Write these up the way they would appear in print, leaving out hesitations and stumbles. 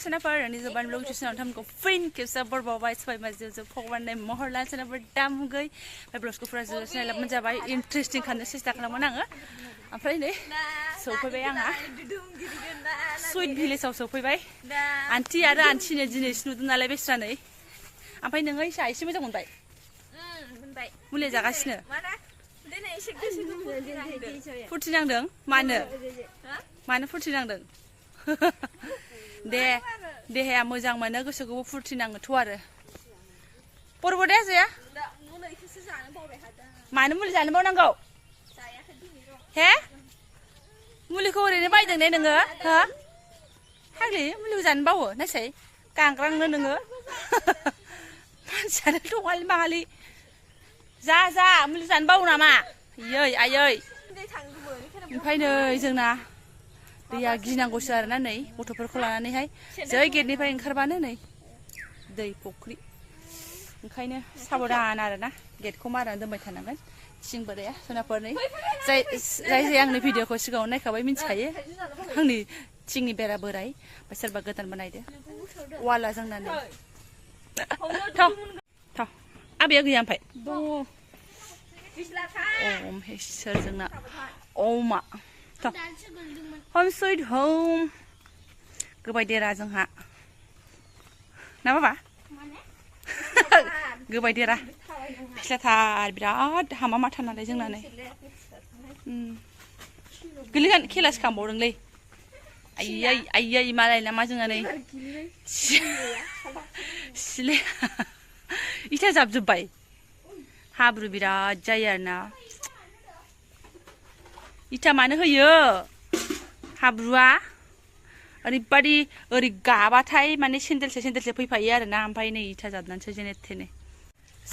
Senapar and Jobanivlog just on time go fin gives a burbo by swipe as the forward name Mohorlands and a damn guy. My brosco for us by interesting kind of sister Lamananga. I'm playing so Payanga sweet village also by Auntie Ada and China Jinis Nudana Levistane. I'm finding a shy, she was on by Mulezagasne. Furtinang, Mana Mana Furtinang. They have Mozang Manago to go Furtinang to water. What would I say? Manamul and Bonango. Eh? Mulico in by the Nenanga, huh? Hagly, Muluzan Bow, I say. Can't run Nenanga. Said to one Mali. Zaza, Muluzan Bonama. Yoy, ayoy. Pine is na. Dia ginango sarana nei, gथ'फोरखौ लानानै हाय जै गेटनिफ्राय ओंखारबानो नै दै फुख्रि ओंखायनो साबधान आरोना गेटखौ मारा दोनबाय थानांगोन सिं बोराया सोनाफोरनि जाय आंनि भिडिअखौ सिगाङाव नायखाबाय मिन्थिखायो आंनि थिंनि बेरा बोराय बा सोरबा गोदान बानायदो वाला जोंना नै थ आबैया गैया ओमफ्राय दङ इसोर जोंना अमा Home sweet home. Goodbye, dear Razanga. Never. Goodbye, dear. Let her be out. Hamamatana is in a Gilligan kill us come boringly. Ay, Malay, Amazon. It has up to buy. Habrubira, Jayana. Ita mana hoyo habrua ओरैबादि ओरै गाबाथाय माने सेन्देलसे फैफायो आरोना ओमफ्राय नै इथा जाबनानैसो जेने थेने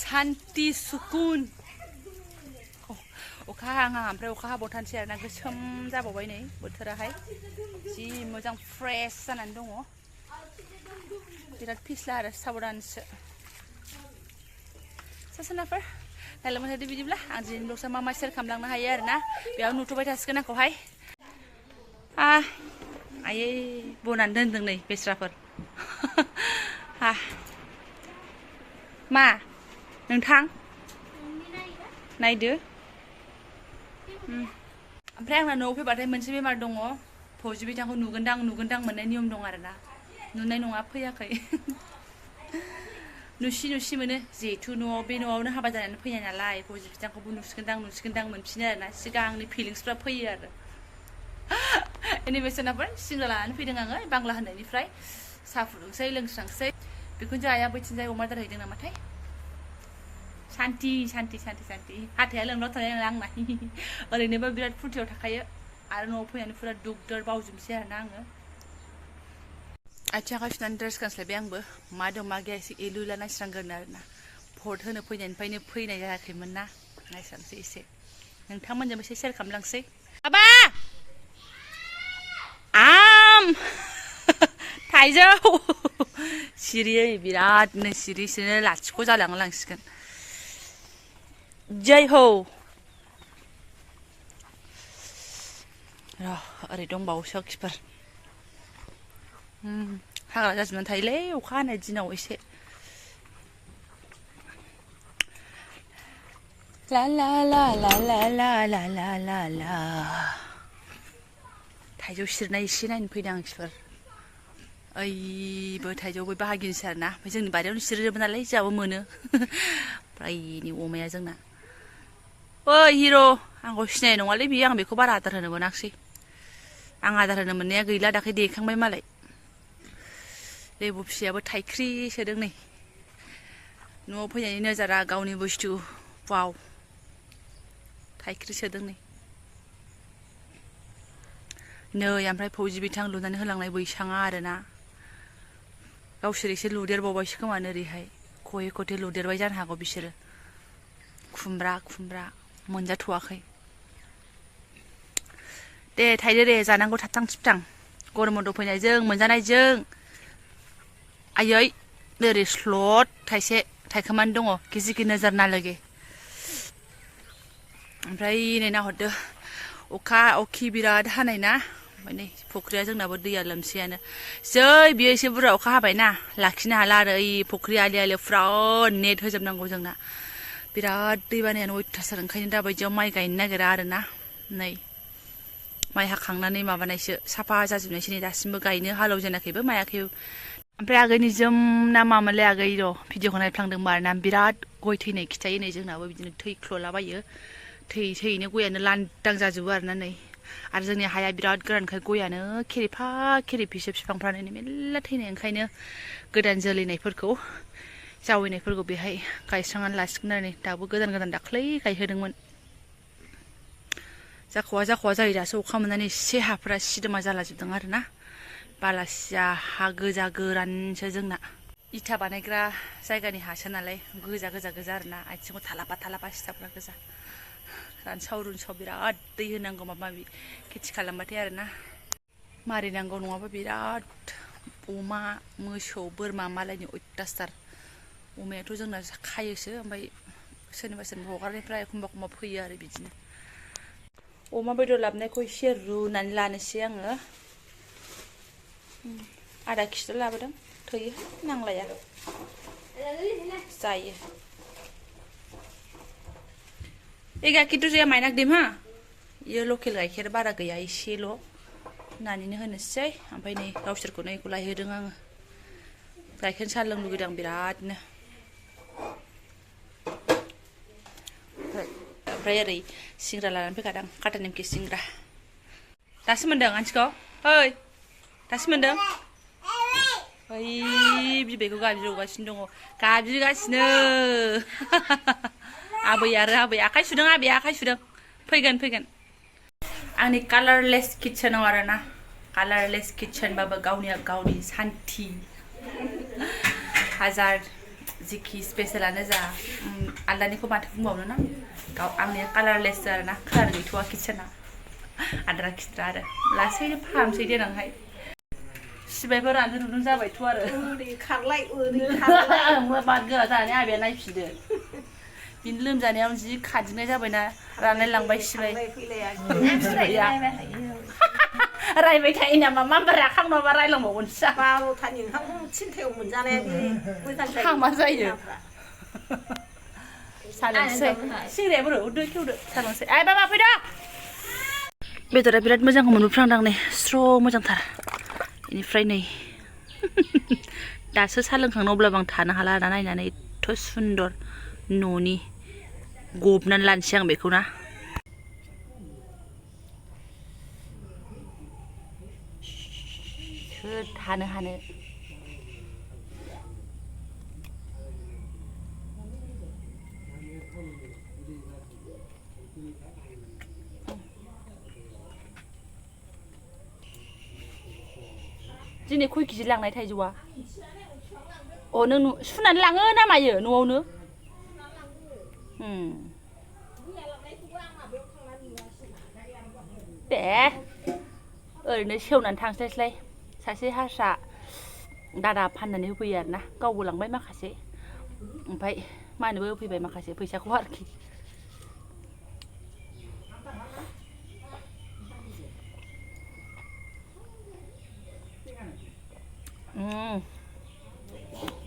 शान्ति सुकुन अखा हाहां ओमफ्राय अखा हाबावथानसै आरोना गोसोम जाबावबाय नै बोथोराहाय जि मोजां फ्रेश जानानै दङ बिराद फिस्ला आरो साबधानसो ससनाफोर Hello, my dear video. I'm doing lots of my myself. Come along, hi, Erna. We are not to wait as can I go high. Ah, I born and done the best rapper. Ah, Ma, no tongue. Night do. I'm praying I know, but I mentioned my dongo. Pose with Uncle Nugandang, Mananium Dongarana. No, no, up here. No, she mene to no be no habat and pay and alive, was if Jacobu skandang, Manchina, Sigang, the peelings for a year. Anyway, son of a single and feeding a Bangla and any fry. Suffer, sailing, say, because I have which they were mother eating a mate. Santi. At Helen, not a long night. Or they never be at fruit or takaya. I don't know, put for a doctor about himself and anger. Achakas Nanders can slap young, Madam Magas, Elula, nice younger Narna. Port her put and piny pin a himana. Nice and say. And come on, the Mrs. come along say. Abba! Tizer! Syria, Virat, Nessiris, and a latch goes along Langskin. Jay ho! Oh, I don't bow Shakespeare. How does one Thailand or can't you know? Is it la la la la la la la la la la Thaijo Shirnation and Pidangspur. I but Thaijo with Bagin Sarna, which in the body of Siribana Laser woman. Pray, woman as a oh, hero, I'm going to stand on Olivia young because I don't know when I see. I'm other than a manega, like a day come by Malay. They will see about Thai Cree, said me. No opinions are gowny bush too. Wow. Thai Cree said me. No, I'm right posy be tongue than her like we shang adana. How should I say, Luder Boy, come on, high. Koi cote Luder by Jan Hago Bishir. Kumbra, Monja Tuake. There, Tidy is an angle tatang stang. Gormond open a jung, Monjana jung. Ayoy, there is slot, Taise, Taikamandongo, Kisiki Nazarnalage. I'm praying in out the Oka or Kibira Hanena, ओमफ्राय नै फुख्रिया जोंनाबो दैया लोमसैयानो जै बियो एसे बुरजा अखा हाबायना लाखिनो हाला आरो ओइ फुख्रि आलि आलियाव फुरा नेट होजोबनांगौ जोंना बिराद दै बानायानो अयथासार ओंखायनो दाबायदियाव माइ गायनो नागिरा आरोना नै माइ हाखांनानै माबानायसो साफा जाजोबनायसो नै दासिमबो गायनो हालेवजेनाखैबो मायाखैबो ओमफ्राय आगैनि जोम ना मामोनलाय आगै र' भिडिअखौ नायफ्लांदोंबा आरोना बिराद गय थैनाय खिथायो नै जोंनाबो बिदिनो थैख्ल'लाबायो थैयैनो गयानो लांदां जाजोबो आरोना नै आरो जोंनि हाया बिराद गोरानखाय गयानो खेरेफा खेरेफिसो बिफांफ्रानो मेरला थैनाय ओंखायनो गोदान जोलैनायफोरखौ जावैनायफोरखौ बेहाय गायस्रांनानै लासिगोन आरो नै दाबो गोदान दाख्लै गायहोदोंमोन जाख'वा जायो दासो अखा मोननानै एसे हाफ्रा सिदोमा जालाजोबदों आरोना बालासिया हा गोजा गोरानसो जोंना इथा बानायग्रा जायगानि हासो नालाय गोजा आरोना आथिङाव थालाबा सिथाबग्रा गोजा रानसाव बिराद दै होनांगौ माबा माबि खेथि खालामबाथाय आरोना मारिनांगौ नङाबा बिराद अमा मोसौ बोरमा मालायनि अयथासार अमायाथ' जोंना खायोसो ओमफ्राय सोरनिबा हगारनायफ्रा एखमबा फैयो आरो बिदिनो अमा बेदर लाबोनायखौ एसे रुनानै लानोसै आङो आधा केजि लाबोदों थोयो नांलाया जायो ए गाइखेर जाया माइनाक देम हा इयो लकेल गाइखेर बारा गैया एसेल' होनानैनो होनोसै ओमफ्राय नै गावसोरखौनो बेखौ लायहोदों आङो गाइखेर साहा लोंनो लुगैदों बिरादनो ओमफ्राय ओरै सिंग्रा लानानै फैखादों काटा नेमखि सिंग्रा दासो मोनदों आनसिखौ ओइ दासो मोनदों ओइ बिबैखौ गाबज्रिगासिनो दङ गाबज्रिगासिनो आबै आखाइ सुदों आबैया आखाइ सुदों फैगोन आंनि कालारलेस किटचेनाव आरोना कालारलेस किटचेनबाबो गावनि सान्थि हाजार जिखि स्पेसेलानो जा आलदानिखौ माथो बुंबावनो ना आंनि कालारलेस आरोना कालार गैथ'वा किटचेना आद्रा खिद्रा आरो लासैनो फाहामसै देनांहाय सिबायफोर रानदों जाबायथ' आरो खारलाय बाद गोरा जानानै आबैया नायफिनदो बिनि लोमजानायाव जि खादिंनाय जाबायना रानलाय लांबाय सिबाय रायबाय थायो नामा माबा राखांनाबा रायलांबावगोनसो 12थानि ओंखाम थिनथायाव मोनजानायादि मोजां जायो हामा जायो सालोंसै सिंग्राया बोरो उदो खेवदो सालोंसै आइ बाबा फैदो बेदरा बिराद मोजांखौ मोनबोफ्रांदां नै स्र' मोजांथार बेनिफ्राय नै दासो सा लोंखांनो अब्लाबो आं थानो हाला आरोना नायनानै एथ' सुन्दर न'नि गबनानै लानोसै आं बेखौ ना सोर थानो हानो दिनै खय केजि लांनाय थाइजौआ अ नों सुनानै लाङो ना मायो न'आवनो दे ओरैनो सेवनानै थांस्लायस्लाय सासे हारसा दादा फाननानै होफैयो आरोना गावबो लांबाय माखासे ओमफ्राय मानोबो होफैबाय माखासे फैसाखौ आरोखि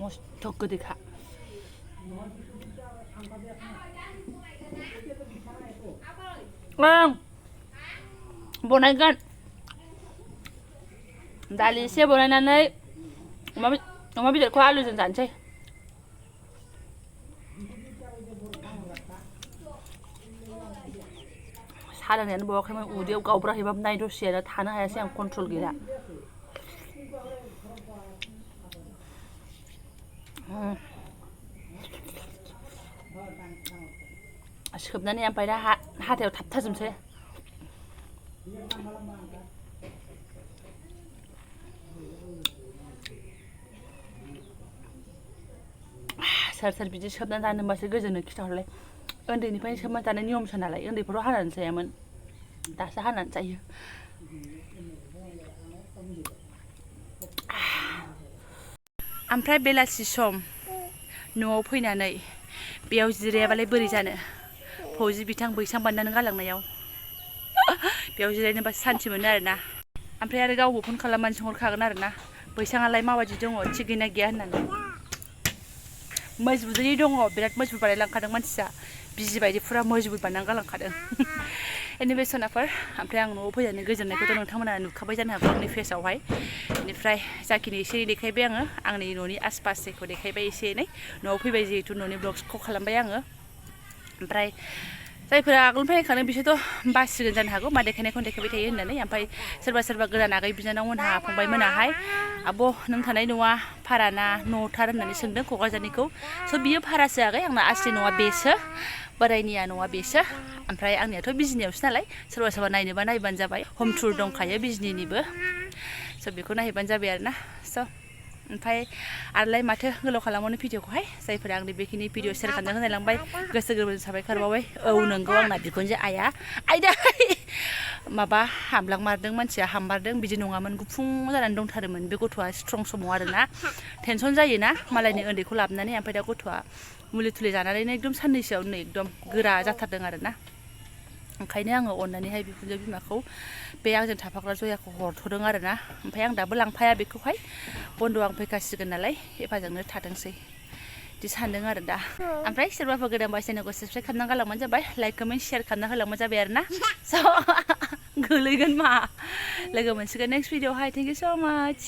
मस्थ' गोदैखा बनायगोन दालि एसे बनायनानै अमा बेदरखौ आलुजों जानोसै साहा लोंनायानो बावाखैमोन उदैयाव गावब्राहैबाबो नाय दसेयानो थानो हायासै आं कन्ट्रल गैला सोबनानै ओमफ्राय दा हाथायाव थाबथाजोबसै सोर बिदि सोबनानै जानो होनबासो गोजोनो खिथाहरलाय उन्दैनिफ्रायनो सोबनानै जानाय नियमसो नालाय उन्दैफोराव हानानै जायामोन दासो हानानै जायो ओमफ्राय बेलासि सम न'आव फैनानै बेयाव जिरायाबालाय बोरै जानो फौजि बिथां बैसां बाननानै गालांनायाव बेयाव जिरायनोबा सान्थि मोनो आरोना ओमफ्राय आरो गावबो फन खालामनानै सोंहरखागोन आरो ना बैसाङालाय माबायदि दङ थिगैना गैया होननानै मजबुतै दङ बिराद मजबुत बानायलांखादों मानसिया बिजि बायदि फुरा मजबुत बानायनानै गालांखादों एनिवे सनाफोर ओमफ्राय आं न'आव फैनानै गोजोननायखौथ' नोंथांमोना नुखाबाय जानो हागौ आंनि फेसआवहाय बेनिफ्राय जाखिनि एसे एनै देखायबाय आङो आंनि न'नि आसपासखौ देखायबाय एसे एनै न'आव फैबाय जिहेतु न'नि ब्लग्सखौ खालामबाय आङो ओमफ्राय जायफोरा आगोलनिफ्राय नायखादों बिसोरथ' बासिगोन जानो हागौ मा देखायनायखौनो देखायबाय थायो होननानै ओमफ्राय सोरबा गोदान आगै बिनानावमोनहा फंबायमोनाहाय आब' नों थानाय न'आ भाराना न'थार होननानै सोंदों क'क्राझारनिखौ स' बियो भारासो आगै आंना आसलि न'आ बेसो बोरायनिया न'आ बेसो ओमफ्राय आंनियाथ' बिजनियावसो नालाय सोरबा नायनोबा नायबानो जाबाय हम टुर दंखायो बिजनिनिबो स' बेखौ नायहैबानो जाबाय आरोना स' ओमफ्राय आरोलाय माथो गोलाव खालामबावनो भिडिअखौहाय जायफोरा आंनि बेखिनि भिडिअ सेयार खालामना होनायलांबाय गोसो गोरबोजों साबायखर बावबाय औ नंगौ आंना बिखुनजो आइया आयदै माबा हामलांमारदों मानसिया हाममारदों बिदि नङामोन गुफुं जानानै दंथारोमोन बे गथ'आ स्ट्रं समाव आरोना टेनसन जायोना मालायनि उन्दैखौ लाबोनानै ओमफ्राय दा गथ'आ मुलि थुलि जानानैनो एकदम साननैसोआवनो एकदम गोरा जाथारदों आरोना ओंखायनो आङो अननानैहाय बिखुनजो बिमाखौ बे आंजों थाफाग्रा जयाखौ हरथ'दों आरोना ओमफ्राय आं दाबो लांफाया बेखौहाय बन्द' आं फैखासिगोन नालाय एफाजोंनो थाथोंसै बिदि सानदों आरो दा ओमफ्राय सोरबाफोर गोदान चेनेलखौ साबसक्राइब खालामना गालांबानो जाबाय लाइक कमेन्ट शेयार खालामना होलांबानो जाबाय आरोना स' गोलैगोन मा लोगो मोनसिगोन नेक्स्ट भिडिअआवहाय थेंक इउ स' माच